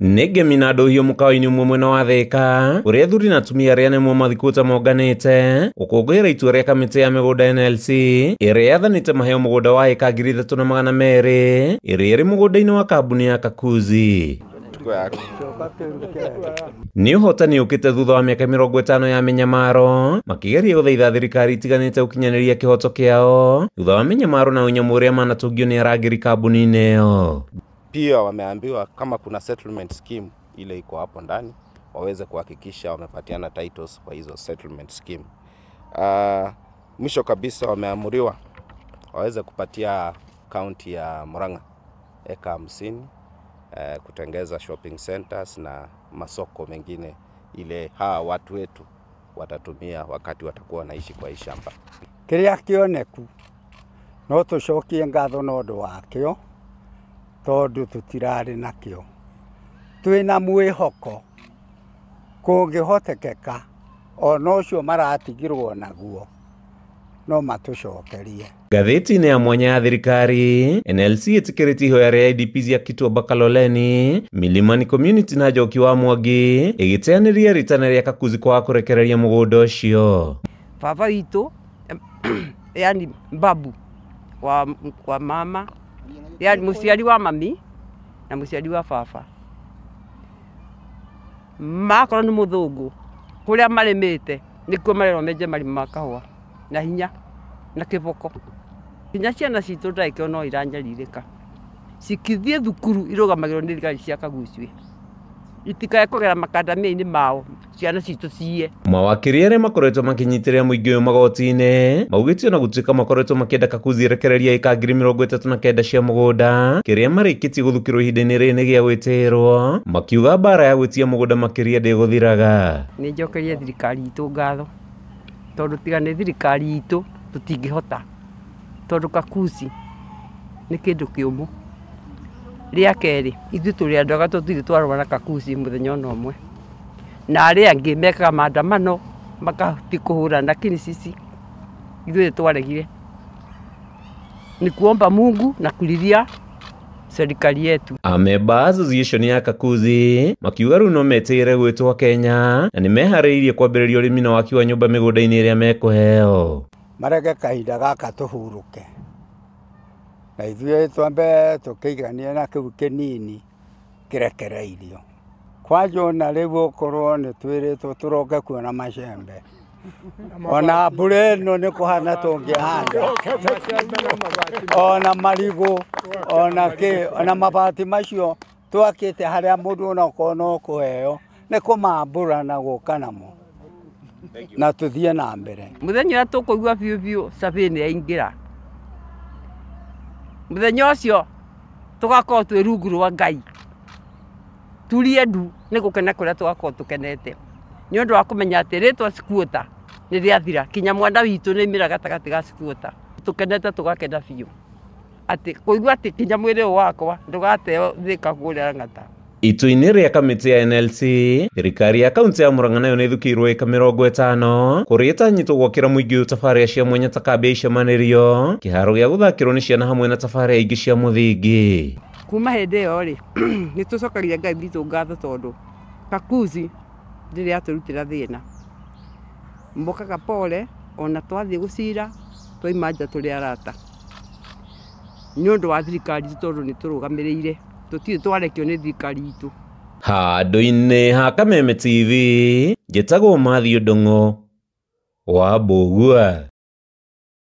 Nĩ ngemi na ndũhiũ mũkawa-inĩ ũmwe mwena wa Thĩka ũrĩa athuri na atumia arĩa nĩmo mathikũta monganĩte gũkũngũĩra itua rĩa kamĩtĩ ya mĩgũnda NLC ĩrĩa yathanĩte maheo mũgũnda wa ĩka 3200 ĩrĩa ĩrĩ mũgũnda-inĩ wa kambuni ya Kakuzi. Nĩ ũhotani ũkĩte thutha wa mĩaka 50 ya mĩnyamaro makĩgeria gũthaitha thirikari itiganĩte gũkinyanĩria kĩhoto kĩao thutha wa mĩnyamaro na ũnyamũ ũrĩa manatũngio nĩ arangĩri kambuni-inĩ ĩyo. Pia wameambiwa kama kuna settlement scheme ile iko hapo ndani waweze kuhakikisha wamepatiana titles kwa hizo settlement scheme. Mwisho kabisa wameamuriwa waweze kupatia county ya Murang'a eka 50 kutengeza shopping centers na masoko mengine ile hawa watu wetu watatumia wakati watakuwa wanaishi kwa hii shamba. Kiria kioneku no tucokie ngatho no ndu wakio tondu tutirari nakio twina mwihoko kungihotekeka ona ucio maratigirwo naguo no matucokerie. Ngathĩti-inĩ ya mwanya ya thirikari NLC ĩtĩkĩrĩtie ihoya rĩa IDPs ya Kituamba Kaloleni, Milimani Community na Njoki wa Mwangi ĩgĩteanĩria ritana rĩa Kakuzi kwaga kũrekereria mũgũnda ũcio. Baba witũ yani babu wa mama, yani mũciari wa mami na mũciari wa baba, makorwo nĩ mũthũngũ kũrĩa marĩmĩte nĩkuo marerwo menje marima ma kahũa na hinya na kĩboko. Nginya ciana citũ ndagĩka no iranyarirĩka cikithiĩ thukuru irũgamagĩrwo nĩ thigari cia Kagucue, itikae kũgera makandamia-inĩ mao ciana citũ ciye. Mawakiri arĩa makoretwo makĩnyitĩrĩra mũingĩ ũyũ magoti-inĩ maugĩte ona gũtuĩka makoretwo makĩenda Kakuzi ĩrekererie ĩka 39,000 cia mũgũnda kĩrĩa marĩkĩtie gũthukĩrwo ihinda-inĩ rĩrĩ nĩ gĩa gwĩtĩĩrwo, makiuga mbara ya gwĩtia mũgũnda makĩria ndĩgũthiraga. Nĩ njokerie thirikari itũ ngatho tondũ tiga nĩ thirikari itũ tũtingĩhota, tondũ Kakuzi nĩ kĩndũ kĩũmũ. Rĩa kerĩ ithuĩ tũrĩ andũ aga tũtirĩ twarũa na Kakuzi mũthenya ona ũmwe, na arĩa angĩ mekaga maandamano makahoti kũhũrana, lakini sisi ithuĩ nĩtwaregire. Ni kuomba Mungu na kulilia serikali yetu. Amemba association ya Kakuzi makiuga rĩu no metĩĩre gwĩtwo Kenya na nĩmeharĩirie kwambĩrĩria ũrĩmi na waki wa nyũmba mĩgũnda-inĩ ĩrĩa mekũheo. Marege kahinda gaka tũhurũke na ithuĩ twambe tũkĩiganie na kĩu kĩnini kĩrekereirio kwanja ona rĩu ũkorwo nĩ twĩrĩtwo tũroke kuona macembe ona mbura ĩno nĩ kũhana tũngĩhanda ona marigũ ona kĩ ona mabati macio twakĩte harĩa mũndũ onakorwo no kũheo nĩ kũmambũra na gũka namo na tũthiĩ na mbere. Mũthenya ũrĩa tũkũigua biũ biũ survey nĩ yaingĩra, mũthenya ũcio tũgakorwo twĩ rungu rwa Ngai turie ndu nĩ gũkena kũrĩa tũgakorwo tũkenete nĩ ũndũ wa kũmenya atĩ rĩtwa sikuota nĩ rĩathira, kinya mwana witũ nĩ aimĩra gatagatĩ ga sikuota. Tũkenete tũgakena biũ atĩ kũigua atĩ kinya mwĩrĩ ũyũ wakwa ndũgateo Thĩka kũrĩa Lang'ata. Itua-inĩ rĩa kamĩtĩ ya NLC thirikari ya kaunti ya Murang'a nayo nĩ ĩthukĩirwo ĩka 50 kũrĩa ĩtanyĩtwo gwakĩra mũingĩ ũyũ tabarĩra cia mwanya ta kambĩ ya icemanĩrio, kĩharo gĩa gũthakĩrwo nĩ ciana hamwe na tabarĩra ingĩ cia mũthingi. Kuma hĩndĩ ĩyo rĩ nĩ tũcokagia Ngai witũ ngatho tondũ Kakuzi ndĩrĩ yatũrutĩra thĩna, mokaga pole ona twathiĩ gũcira twaima nja tũrĩ arata nĩ ũndũ wa thirikari itũ tondũ nĩ tũrũgamĩrĩire tũtirĩ twarekio nĩ thirikari itũ. Handũ-inĩ ha Kameme TV njĩtagwo Matthew Ndung'u wa Mbũgua.